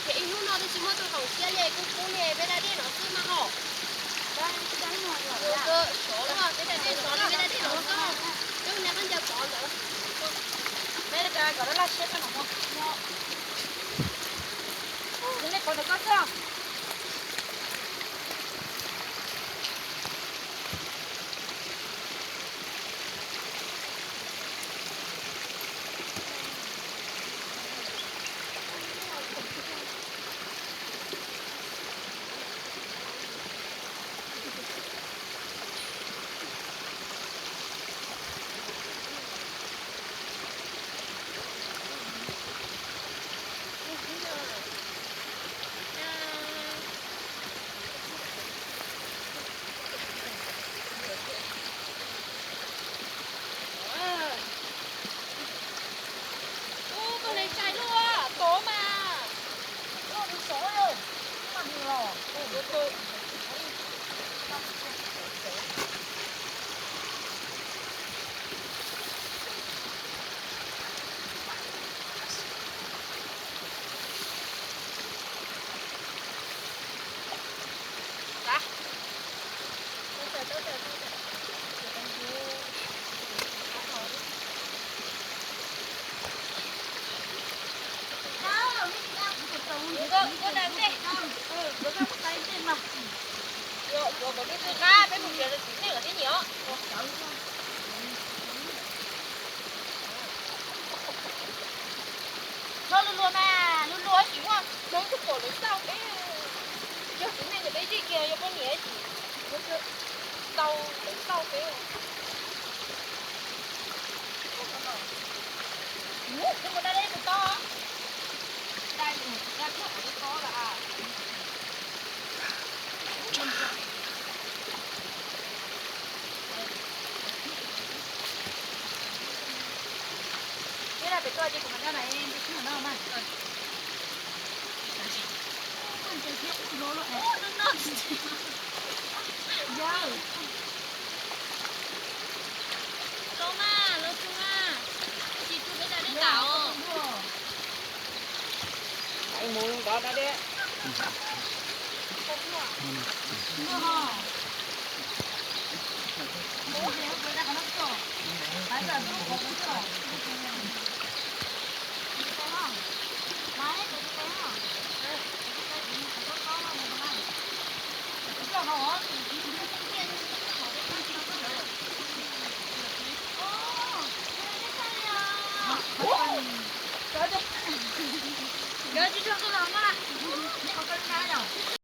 Ib hnub no twb tsis muaj tus haum siab li, kuj pub li peb da dej no xwb mas hos. Sov los peb da dej no xwb, peb ua niag khaub ncaws pov ntawd. Peb da kom laj siab koj no. Yog nej pov ntawm koj xwb. Ub, tus neeg sai luaj, tod mas. Luaj tus sov, mas nws los. Txhob luag luag mas, luag luag tsis muaj hmoob tuaj pom lawv xauj peb. Yog txiv neej ces peb zij kiag, yog poj niam ces tau lawv xauj peb. Mus da dej mus tod. Da mus da thiab qhov li tod lawm. Peb da pem toj ces kuv mam da na, peb tsis mam noj mas. Yawg. Tau mas, los txug mas. Tsis txug peb da dej ntaus. Cov tsis tshua tu los mas, nej qhov koj na yom.